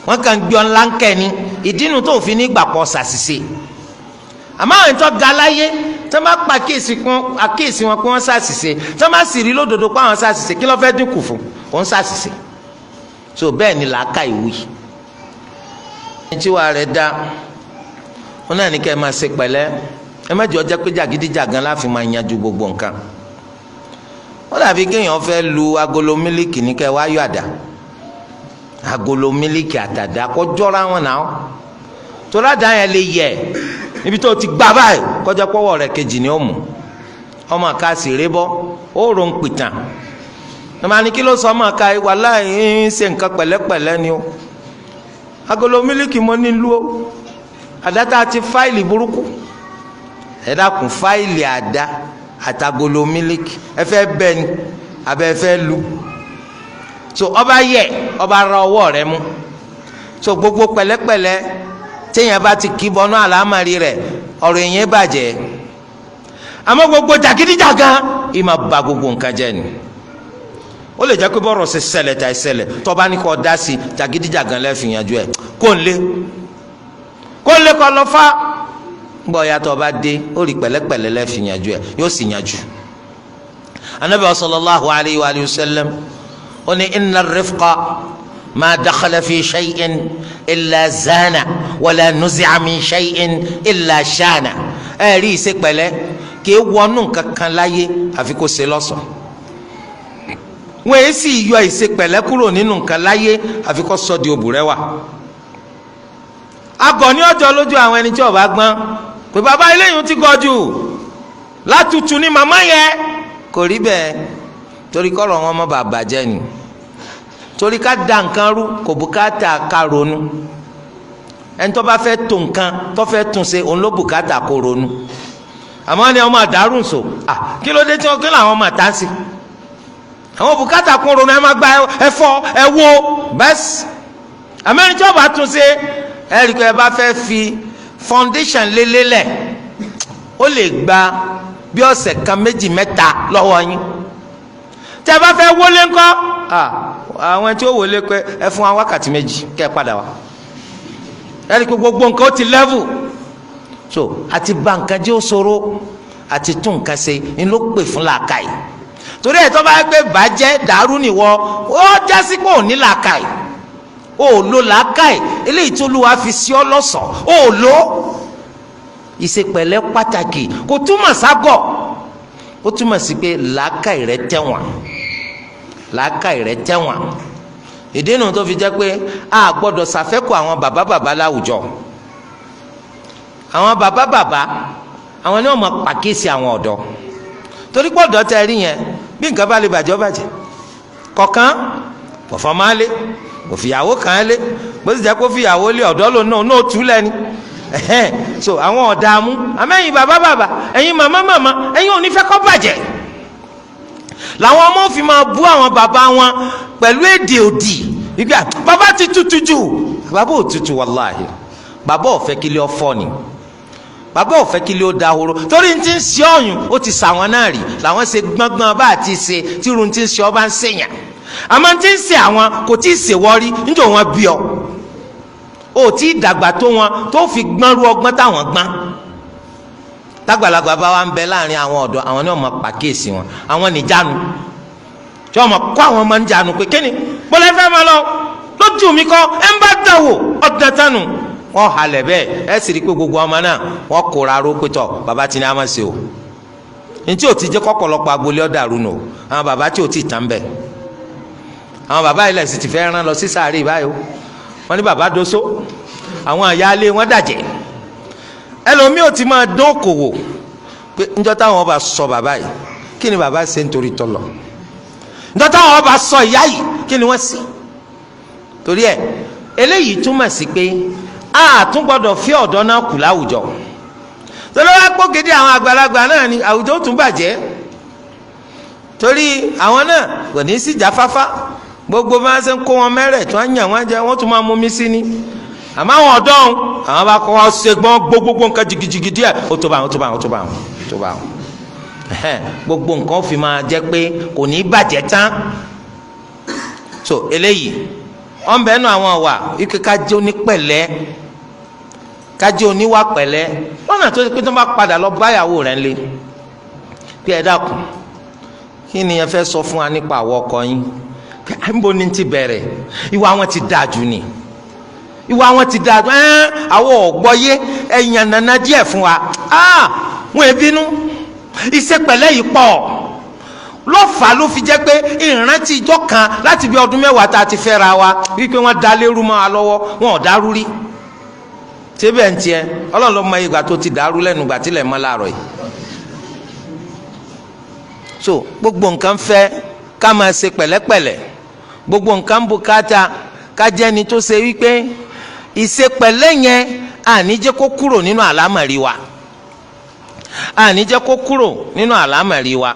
Wọ́n kàn gbé ọ ńlá ń kẹ́ ni. Ìdínú tó fi ní gbàpọ̀ ṣàṣìṣe. Àmọ́ àwọn ìtọ́ ga láyé tí wọ́n bá pa àkíyèsí wọn pé wọ́n ṣàṣìṣe, tí wọ́n bá sì rí lódodo pé àwọn ṣàṣìṣe, kí ló fẹ́ dínkù fún òun ṣàṣìṣe? So bẹ́ẹ̀ ni làákà ìwì. Ẹni tí wàá rẹ̀ dá wọn náà ní kẹ́ ẹ máa ṣe pẹ̀lẹ́. Ẹ má jẹ́ ọjọ́ pé jàgídíjàgan láfi máa yanjú gbogbo nǹkan. Wọ́n dàbí kéèyàn fẹ́ lu agolo mílíkì ní kẹ́ ẹ wá yọ àdá. Agolo mílíkì àtàdá kó jọra wọn náà, torí àdá yẹn lè yẹ níbi tó ti gbá báyìí, kọjá pọ́wọ́ rẹ̀ kejì ni ó mú ọmọ ká sì rí bọ́ ó rò ń pìtàn. Ọmọ ní kí ló sọ ọmọ ká wàláhì ń ṣe nǹkan pẹ̀lẹ́pẹ̀lẹ́ ni ó. Agolo mílíkì mo ní lu ó, àdá tá a ti fáìlì burúkú. Ẹ dákun, fáìlì àdá àtagolo mílíkì, ẹ fẹ́ bẹ́ ni abẹ́ fẹ́ lu? So ọba yẹ ọba ra ọwọ́ rẹ mú. So gbogbo pẹ̀lẹ́pẹ̀lẹ́ téèyàn bá ti kí bọnú àlámàrí rẹ̀, ọ̀rọ̀ èèyàn bàjẹ́. Àmọ́ gbogbo jàgídíjàgan ìmọ̀ ba gbogbo nǹkan jẹ́ ni. Ó lè jẹ́ pé bọ́rọ̀ ṣe ṣẹlẹ̀ tàì ṣẹlẹ̀, tọ́ba ní kò dá sí, jàgídíjàgan lẹ́ẹ̀fì yanjú ẹ̀. Kó ń lé, kó ń lé, kó lọ fá gbọ́ ya. Tó bá dé, ó rí pẹ̀lẹ́pẹ̀lẹ́ lẹ́ẹ̀fì yanjú ẹ̀, yóò sì yanjú. Anabi sallallahu alayhi wa sallam ó ní inna rifqa ma dakhala fi shay'in illa zana wala nuzi'a min shay'in illa shana. Ẹ rí ìṣe pẹ̀lẹ́ kì í wọnú kankan láyé àfi kó ṣe lọ́ṣọ̀ọ́. Wọ́n yìí sì yọ ìṣe pẹ̀lẹ́ kúrò nínú nǹkan láyé àfi kó sọ di òbúrẹ́wà. Agọ̀ ní ọjọ́ lójú àwọn ẹni tí ó bá gbọ́n pé bàbá eléyìí ti gọ̀ jù látùtù ní màmá yẹn. Kò rí bẹ́ẹ̀, torí kọ́rọ̀ wọn mọ́ bàbá jẹ́ ni. Torí ká da nǹkan rú kò bùkátà ká ronú. Ẹni tó bá fẹ́ tó nǹkan, tó fẹ́ tún ṣe, òun ló bùkátà kó ronú. Àmọ́ ni ọmọ àdárùn so kí ló dé tí wọ́n kí làwọn ọmọ àtá sí àwọn bùkátà kó ronú? Ẹ má gba ẹfọ ẹ wo bẹ́ẹ̀. Àmọ́ ẹni tí wọ́n bá tún ṣe, ẹ rí i pé ẹ bá fẹ́ fi foundation lélẹ́lẹ̀, ó lè gba bí ọ̀sẹ̀ kan, méjì, mẹ́ta lọ́wọ́ yín. Tẹ́ ẹ bá fẹ́ wọlé ńkọ́? Àwọn tí ó wọlé pé ẹ fún wa wákàtí 2 kẹ́ ẹ padà wá, ẹ rí i pé gbogbo nǹkan ó ti level. So àti bà nǹkan jẹ́ ó ṣòro, àti tún nǹkan ṣe ni ló pè fún làákàyè. Torí ẹ̀ tó bá gbé bàjẹ́ dàrú nìwọ, ó jásí pé ò ní làákàyè, ó lo làákàyè eléyìí tó lù wá fi sí ọ lọ́sọ̀ọ́, ó lo. Ìṣepẹ̀lẹ́ pàtàkì kò túmọ̀ ságọ̀, ó túmọ̀ sí pé làákàyè rẹ tẹ̀wọ̀n, làákàyè rẹ tẹ̀wọ̀n. Ìdí nu tó fi jẹ́ pé a gbọ́dọ̀ ṣàfẹ́kù àwọn bàbá bàbá láwùjọ. Àwọn bàbá bàbá, àwọn ni wọ́n máa pàkíyèsí àwọn ọ̀dọ́, torí pé ọ̀dọ́ tẹ rí yẹn, bí nǹkan bá lè bàjẹ́, ó bàjẹ́ kọ̀ọ̀kan. Kò máa lé, kò fìyàwó kàn án lé. Bó sì jẹ́ kó fìyàwó lé, ọ̀dọ́ lòun náà náà tú lẹ́ni. So àwọn ọ̀dààmú. Àmẹ́yìn bàbá bàbá, ẹ̀yin màmá màmá, ẹ̀yin ò ní fẹ́ kó bàjẹ́. Làwọn ọmọ fi máa bú àwọn bàbá wọn pẹ̀lú èdè òdì ìgbà bàbá ti tutù jù. Bàbá ò tutù, wàláhì. Bàbá ò fẹ́ kí ilé ọfọ ni, bàbá ò fẹ́ kí ilé ó dahoro, torí ti ń ṣe ọ̀yùn ó ti sàwọn náà rí. Làwọn ṣe gbọ́ngbọ́n bá àti ṣe tí irun ti ń ṣe ọ bá ń ṣèyàn. Àmọ́ ti ń ṣe àwọn kò tí ì ṣèwọ́rí níjọ́ wọn bí ọ, ó tí ì dàgbà tó wọn tó fi gbọ́n rú ọgbọ́n táwọn gbọ́n. Tágbàlagbà bá wa ń bẹ láàrin àwọn ọ̀dọ́, àwọn ni wọ́n máa pàkíyèsí wọn. Àwọn nìjánu tí wọ́n máa kó àwọn ọmọ níjánu pé kíni bọ́lá fẹ́ máa lọ lójú mi kọ́ ẹ̀ ń bá dàwọ̀ ọ̀dà tánu wọ́n halẹ̀ bẹ́ẹ̀. Ẹ̀ sì rí i pé gbogbo ọmọ náà wọ́n kóra ró pé tọ̀ bàbá tí ní a máa ṣe o. Ntí o ti jẹ́ kọ́pọ̀lọpọ̀ agboolé ọ̀dàrú nù. Àwọn bàbá tí o ti tàn bẹ́ẹ̀, àwọn bàbá ilẹ̀ sì ti fẹ́ rán lọ sí sàárè báyìí o. Wọ́n ní bàbá doso, àwọn àyálé wọn dàjẹ́. Ẹlòmíì ò ti máa dán òkòwò pé njọ́ táwọn bá sọ bàbá yìí, kí ni bàbá ṣe nítorí tọlọ? Njọ́ táwọn bá sọ ìyá yìí, kí ni wọ́n ṣe? Torí ẹ eléyìí túmọ̀ sí pé a tún gbọ́dọ̀ fi ọ̀dọ́ náà kù láwùjọ. Torí wọ́n pọ̀ gidi, àwọn àgbàlagbà náà ni àwùjọ ó tún bàjẹ́, torí àwọn náà kò ní í sí jáfáfá. Gbogbo bá ń ṣe ń kó wọn mẹ́rẹ̀ tí wọ́n yàn wọ́n jẹ, wọ́n tún máa mú mi sí ni. Àmọ́ àwọn ọ̀dọ́ ọ̀hún, àwọn bá kọ́ wọn ṣe gbọ́n gbogbo nǹkan jìgìjìgì díẹ̀, ó tó bá wọn, ó tó bá wọn, ó tó bá wọn, ó tó bá wọn. Gbogbo nǹkan fi máa jẹ́ pé kò ní í bàjẹ́ tán. So eléyìí wọn bẹ nù àwọn wà ike ká jẹ́ onípẹ̀lẹ́, ká jẹ́ oníwà pẹ̀lẹ́, lọ́nà tó pé tó bá padà lọ báyàwó rẹ̀ ńlẹ̀ pé, "Ẹ dákun, kí ni ẹ fẹ́ sọ fún wa nípa àwọ̀ ọkọ yín?" Níbo ni ti bẹ̀rẹ̀? Ìwà wọn ti dáa jù ni, ìwà wọn ti dáa jù. Ẹ́n, àwọn ọ̀gbọ́yé ẹ̀yàn nana díẹ̀ fún wa. Wọn è bínú, ìṣepẹ̀lẹ́ yìí pọ̀ ló fà ló fi jẹ́ pé ìrántí ìjọ kan láti bí ọdún 10 tá a ti fẹ́ra wa wípé wọ́n da lérú mọ́ wa lọ́wọ́, wọn ò dárú rí. Síbẹ̀ ń tiẹ̀, Ọlọ́run ló mọ ìgbà tó ti dàrú lẹ́nu ìgbà tílẹ̀ mọ́ láàárọ̀ yìí. So gbogbo nǹkan fẹ́ ká máa ṣe pẹ̀lẹ́pẹ̀lẹ́, gbogbo nǹkan bùkátà ká jẹ́ni tó ṣe wípé ìṣepẹ̀lẹ́ yẹn àní jẹ́ kó kúrò nínú àlámọ̀rí wa, àní jẹ́ kó kúrò nínú àlámọ̀rí wa.